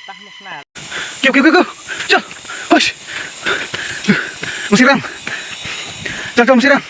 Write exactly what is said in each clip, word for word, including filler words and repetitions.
Kyo, kyo, kyo, kyo. Chal. Hush. Masirang. Chal, chal, masirang.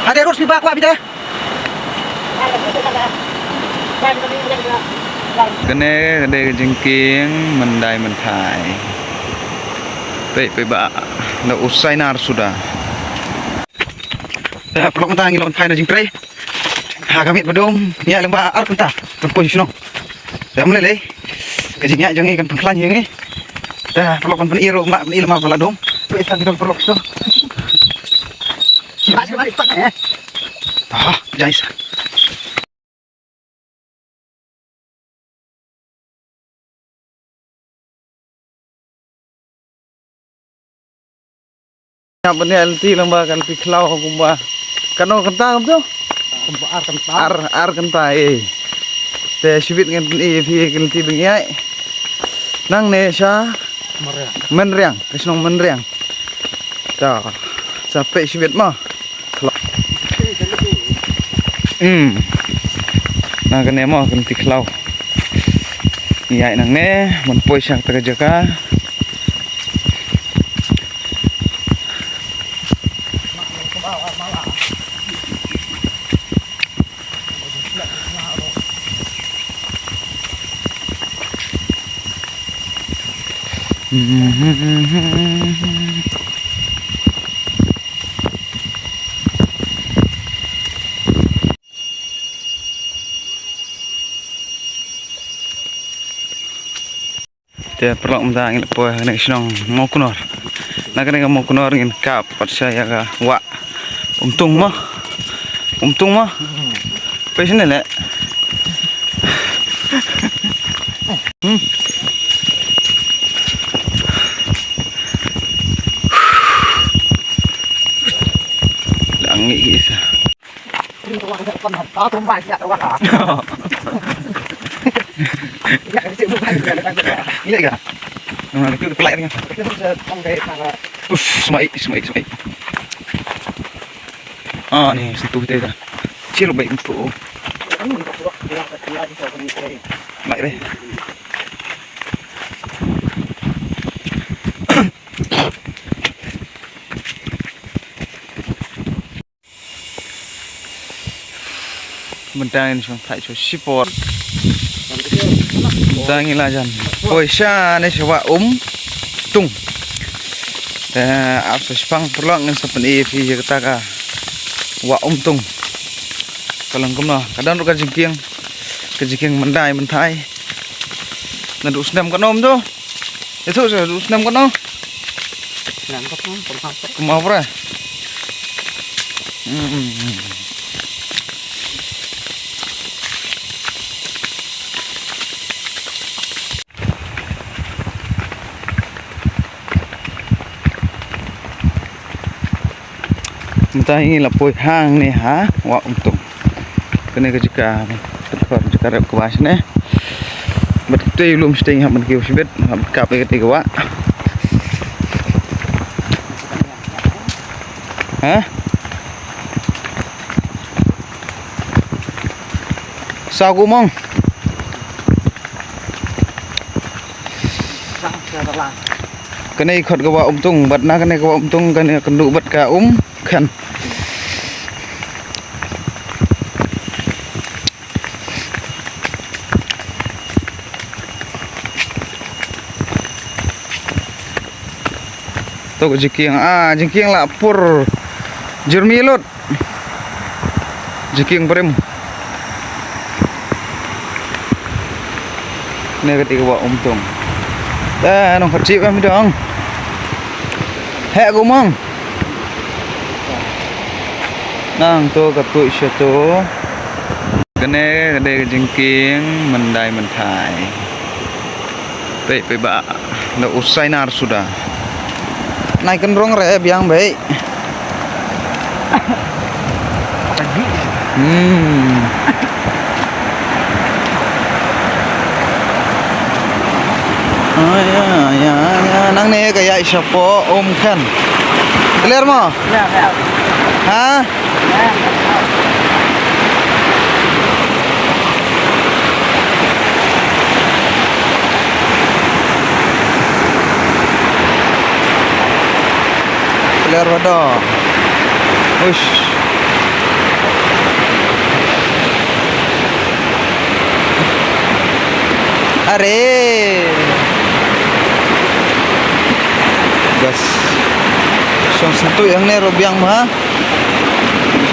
Ada rus pipa kwa bita. Kane, kane ka jingkieng myndai myndai. Pei, pei ba. Da u sainar suda. Eh, paralok mynta ngi la wan phai na jingtrei. Ha ka miet ba dum, ngi ïaid lyngba ar kynta ban poi sha shnong. Te ym lei lei. Ka jingïaid jong ngi kan pynkhlaiñ ïa ngi. Te paralok kan pyni ruh, ym lah pyni lyngba ba la dum. Peit tang kita paralok to. Ah, jai sa. Ïa, ban ïa lynti lyngba ka lynti khlaw kumba. Katno kynta kumto? Kumba ar kynta. Ar, ar kynta, eh. Te shibit ngan pyni ïa phi ka lynti ba ngi ïaid. Nangne sha Mynriang. Mynriang, ka shnong Mynriang. Ta, sa peit shibit mo. Khlaw. Hmm. Na kane mo ka lynti khlaw. Ïaid nangne, ban poi sha kata ka jaka. Te paralok mynta ngi la poi ha kane ka shnong Mawknor. Na kane ka Mawknor ngin kap pat sha ïa ka wah Umtung mo. Umtung mo. Pei shane leh. Hmm. Lang ngi isa. Iya ka. Nang lagi tu kelai ni. Uff, smai, smai, smai. Ah, ni sentuh kita dah. Chill baik untuk. Baik deh. Mynta ngin shong thait sha shipor. Mynta ngi la jan poi shane sha Wah Umtung. Te ap sa shipang paralok ngin sa pyni ïa phi ïa kata ka Wah Umtung. Ka long kumno, ka don ruh ka jingkieng, ka jingkieng myndai myndai. Naduh snem katno to? Ïathuh seh, u snem katno? Snem katno, kumno pura? Kumno pura? Hmm, hmm, hmm. Mynta ngi la poi hangne ha Wah Umtung. Kane ka jaka, ka jaka rep kaba shane. Bad kata u lum shiteng hap ban kiew shibit, hap ban kap ïa kata ka wah. Ha? Saw kumong. Kane i khot ka Wah Umtung, bad na kane ka Wah Umtung, kane ka kynduh bad ka Um Khen. To ka jingkieng, ah, jingkieng la pur. Jyrmi lut. Jingkieng prim. Ne kata ka Wah Umtung. Eh, nong khat chip em dong. Heh kumong. Nang to ka tuh sha to. Kane ka dei ka jingkieng myndai myndai. Pei, pei ba. Da u sainar suda. Nai kynrong re biang bei. Hmm. Ah, ya, ya, ya. Nangne ka ïaid shapoh Um Khen. Clear mo? Clear, clear. Ha? Clear. Rodo. Ush. Are. Gas. Shong sentui hangne ruh biang ma.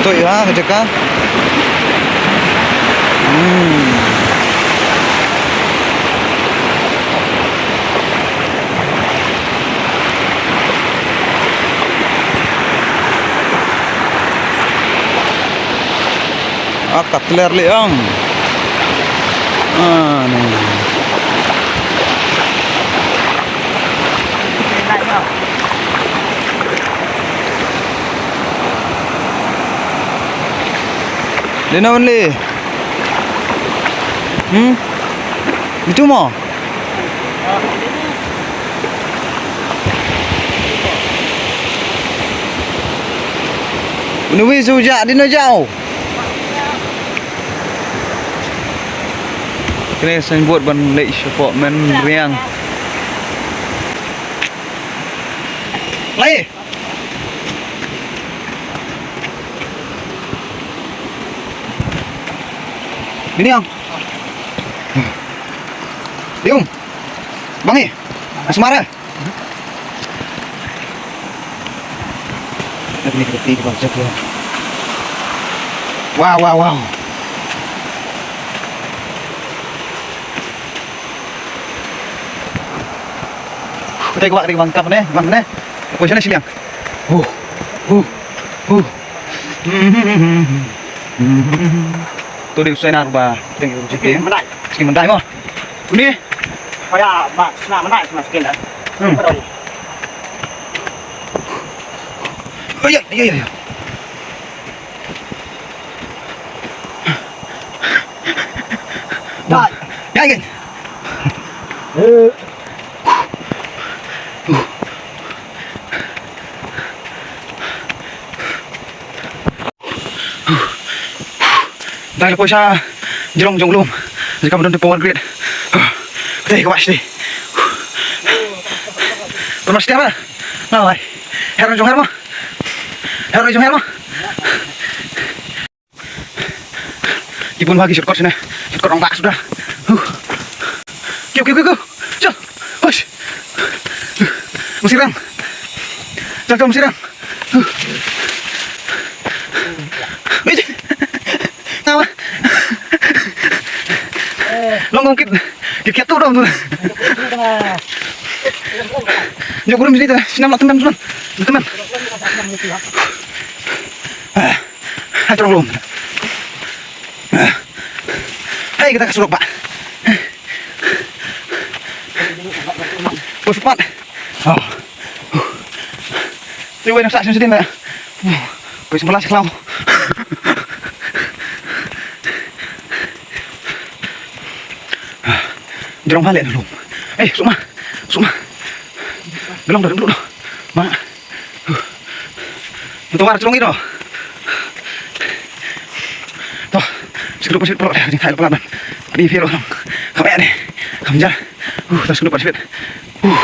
Sentui ha ka jaka. Hmm. Ah, ka tler li ong. Ah, ni. Dino only. Hmm? Itu mo? Uni wi su ja, dino ja o. Kane signboard ban leh shapoh Mynriang. Lai. Bini ang. Dium. Bangi. Asmara. Wow, wow, wow. Kita gua dari bangkap nih, bang nih. Aku sana sini. Huh, huh, huh. Tu di usai narba. Tengok sini. Sini mandai mo. Ni. Kaya ba sna mandai sna skin dah. Hmm. Oh ya, ya, ya, ya. Dai. Ya, ya. Eh. Dai la poi sha jrong jong lum. Jaka ba don te power grid. Te ka wai sha te. Pynmar stia ba. Nga wai. Her jong her ma. Her jong her ma. Ki bun bha ki shortcut shane. Shortcut rong ba suda. Huh. Kyo, kyo, kyo, kyo. Chal. Hush. Masirang. Chal, chal, masirang. Huh. Wait. Tawa. Long kong kit. Kit kit tu dong tu. Jok gurum sini tu. Sini nak teman, teman. Teman. Ah. Hai, terus belum. Hai, kita ke surok, Pak. Woi, cepat. Oh. Tiwai nak saksi sedih nak. Woi, sebelah sekelau. Jrong balik dulu. Eh, suma. Suma. Gelong dah dulu. Mak. Huh. Ntu war chlong ito. To, sikru pasit pro, jing thai pelan. Ani firo dong. Kame ani. Kamjar. Huh, tas sikru pasit. Huh.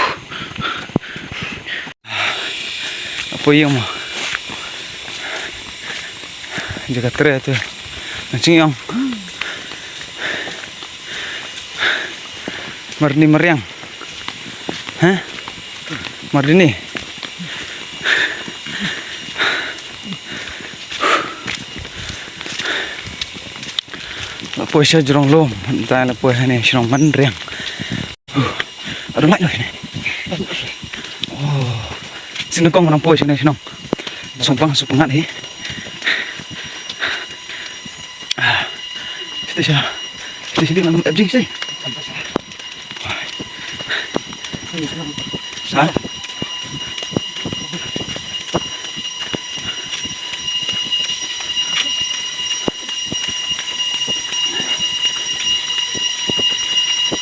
Apo ïa mo? Jaga tre tu. Nang sing ïong. Marni mariang. Ha? Mardini. La poi sha jrong lum, ta la poi hane shnong Mynriang. Aduh, lai noi ne. Oh. Sini kong nang poi sini shnong. Sumpang, sumpang ngat hi. Ah. Sini sha. Sini sini nang abjing sini. Ha?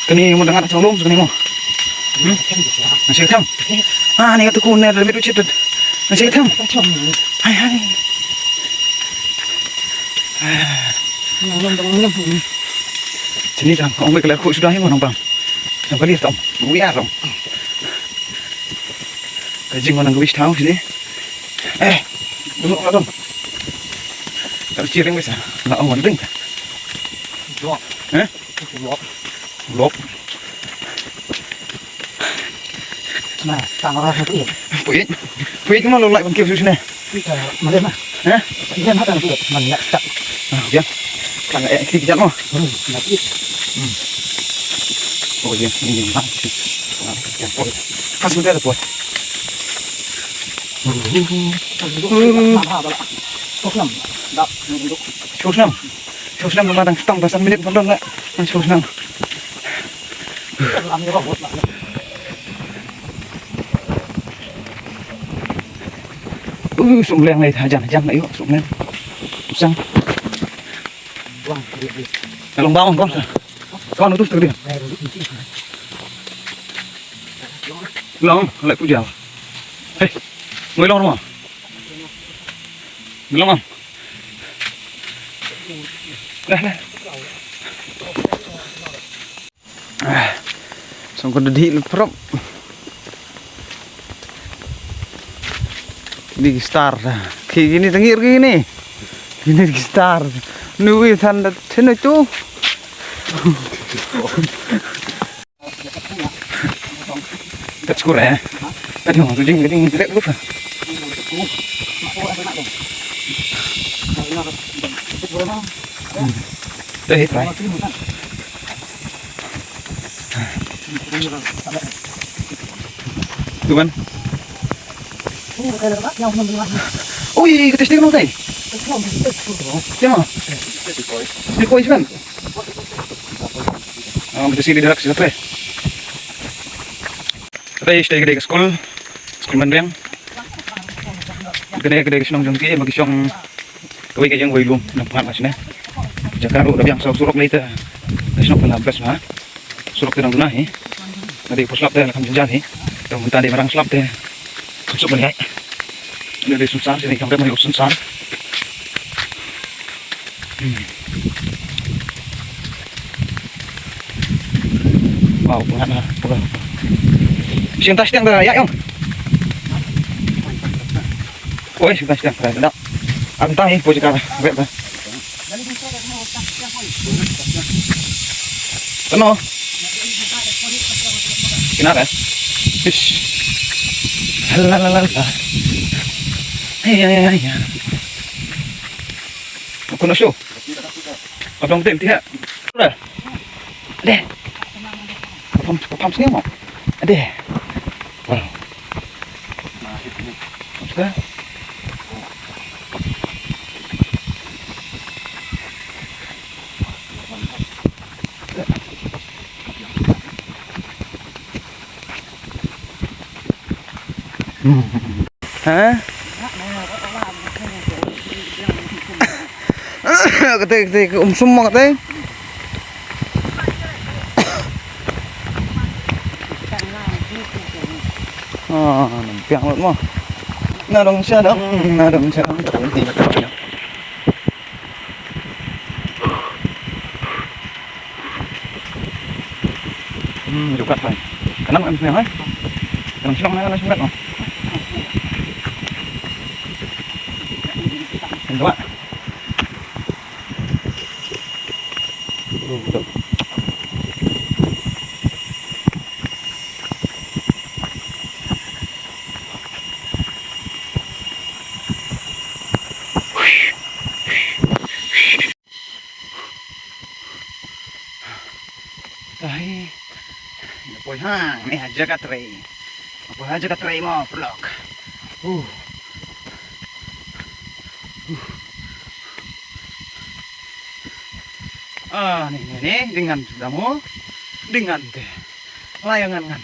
Kane mo dang ada tolong kane mo. Hmm? Nasi hitam. Ah, ni kata ku ni ada lebih duit. Nasi hitam. Hai hai. Ah. Sini tang, ong wei kelar khu sudah ni mo nang pang. Nang kali tang, wei arong. Ka jing ngan nang ka wish tau sini. Eh, dum la dum. Ka chiring besa. La ong wan ring. Lok. Eh? Lok. Lok. Nah, tang ra satu ya. Puit. Puit ma lo lai ban kiew shisne. Puit, eh, mana mah? Eh? Iya mah kan puit, mana tak. Ah, ya. Kan eh kiti jat mo. Hmm, nah, puit. Hmm. Oh iya, ini mah. Kan sudah ada puit. Shu snem. Shu snem. Shu snem, namar dang shtong, dua san minit ban don la. Shu snem. Uh, sum leng lai, hajan, hajan, ayo, sum leng. Usang. Long bang, bang. Kau nutus tu dia. Long, lai pujal. Hei, ngoi long rumah. Ngoi long. Dah, dah. Ah, song ko dei le prop. Kini ki star. Ki kini tengir kini. Kini ki star. Nui than da thinu tu. Kat skur eh. Kat yang tu jing jing jelek tu. Dah hit rai. Tu kan? Ui, kata sting nong tai. Tema. Ni koi kan? Ah, mesti di dalam sini. Kata sting di school. School Manreng. Kene kene ki shnong jong ki, ba ki shong kawei ka ïing wei lum, nang pyngat ma shane. Jaka ruh da biang saw surok lei te. Ka shnong pynlap bes ma. Surok te dang duna hi. Nga dei pyrslap te la kham jynjar hi. Te mynta dei marang slap te. Kham suk ban ïaid. Nga dei sunsar shane, kham dei marang sunsar. Hmm. Wow, pyngat na. Pyngat. Shim ta shtiang da ïaid ong. Oi, sudah siap, sudah, sudah. Ang tahi, pun sekarang, wait, dah. Ano? Kenapa? Ish. La, la, la, la. Ay, ay, ay, ay. Aku nak show. Abang tim, tiap. Udah. Deh. Pam, pam sini mau. Deh. Wow. Sudah. Ha? Kata, kata, um sum ma kata. Ah, nang piang lut mo. Na dong sha dong, na dong sha dong. Hmm, juga kan. Kenapa em sini, hai? Kenapa sini, kenapa sini, oh? Kenapa? Tahi. Nga poi ha, ne ha jaka trei. Nga poi ha jaka trei mo, vlog. Uh. Uh. Ah, ni, ni, ni, dengan sudah mo. Dengan te. Layangan ngan.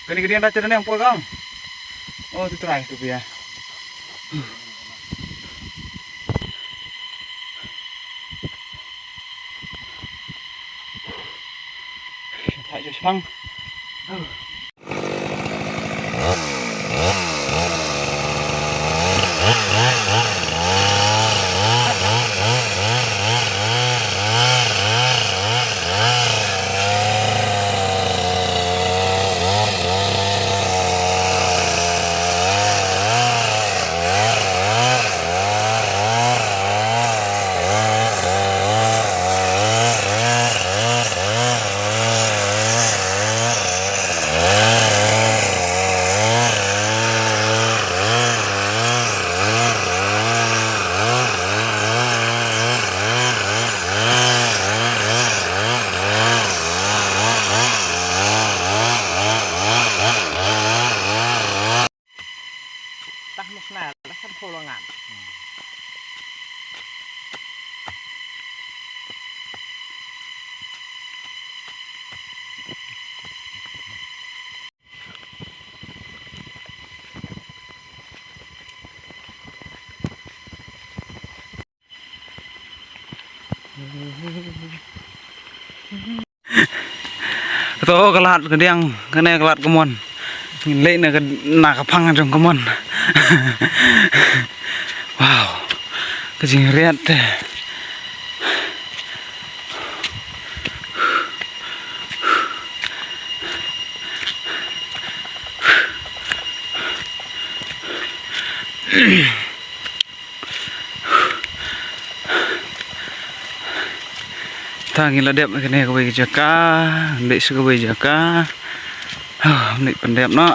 Kani kani anda cerita yang pegang. Oh, tu try tu dia. Tak je sepang. To ka lad ka diang, kane ka lad ka mon. Ngin leit na ka, na ka phang jong ka mon. Wow. Ka jingriat te. Tang ïa la dep kane kawei ka jaka, dei sa kawei jaka. Ah, mending pyndep noh.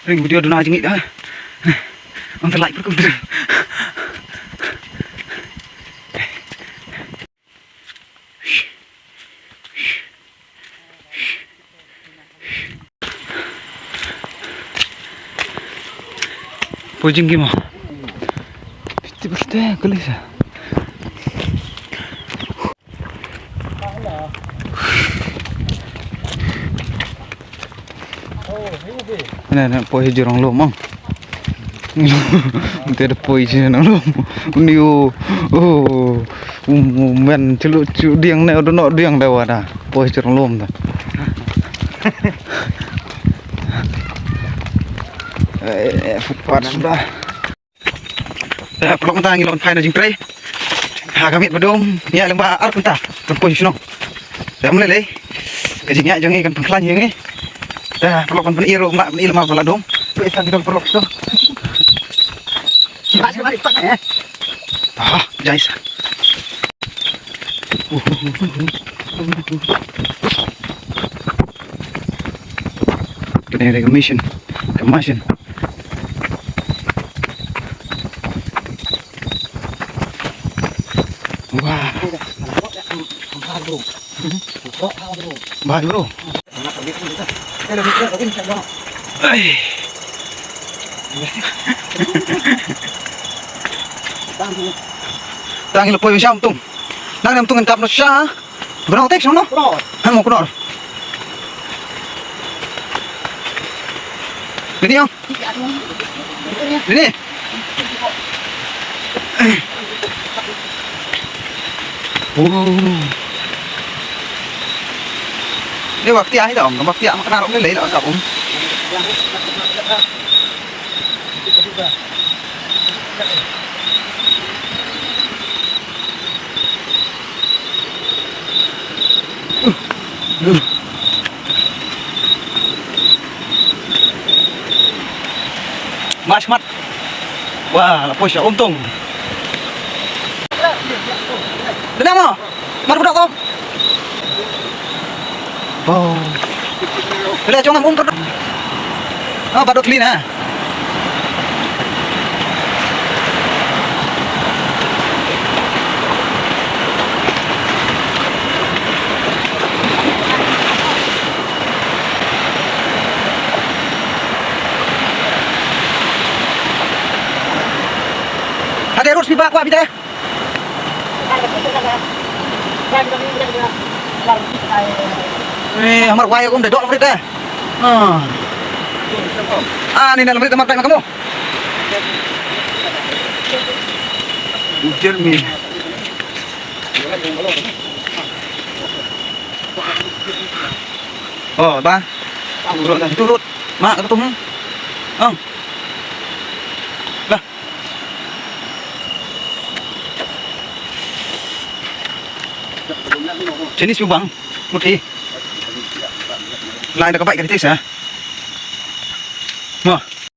Ring video duna jingit dah. Ong terlai perkut. Poi jingim mo. Piste piste kali sa. Na na poi jrong lum mo. Te da poi jrong lum. Uni u u u men chulu chu diang ne do no diang da wa da. Poi jrong lum da. Eh, eh, footpath suda. Eh, paralok mynta ngi la wan phai na jingtrei. Ha ka miet ba dum, ngi ïa lyngba ar kynta. Tang poi shnong. Te ym lei lei. Ka jingïaid jong ngi kan pynkhlaiñ ïa ngi. Te paralok kan pyni ruh ma pyni lama ba la dum. Peit tang ki dong paralok to. Ah, jai sa. Kane ka mission, ka mission. Wah. Bah, bro. Ai. Tang ila poi sham tung. Nang nam tung tap no sha. Kunor tek song no? Kunor. Han mo kunor. Ini yang. Ini. Oh. Ini waktu akhir dong, waktu akhir makan arok ni lei lah kau. Mas mat. Wah, la poi sha um tung. Tenang mo. Mar bedok ko. Oh. Bele jong am um. Ah, badok clean ha. Ada rus pipa aku abis deh. Eh, hamar wai kum de dol rit eh. Ah. Ah, ni na lamrit hamar tai ma kamu. Ujar mi. Oh, ba. Turut, turut. Ma, ketum. Ang. Lah. Jenis lubang, putih. Lain dah kebaik ke sini, ha? Mo.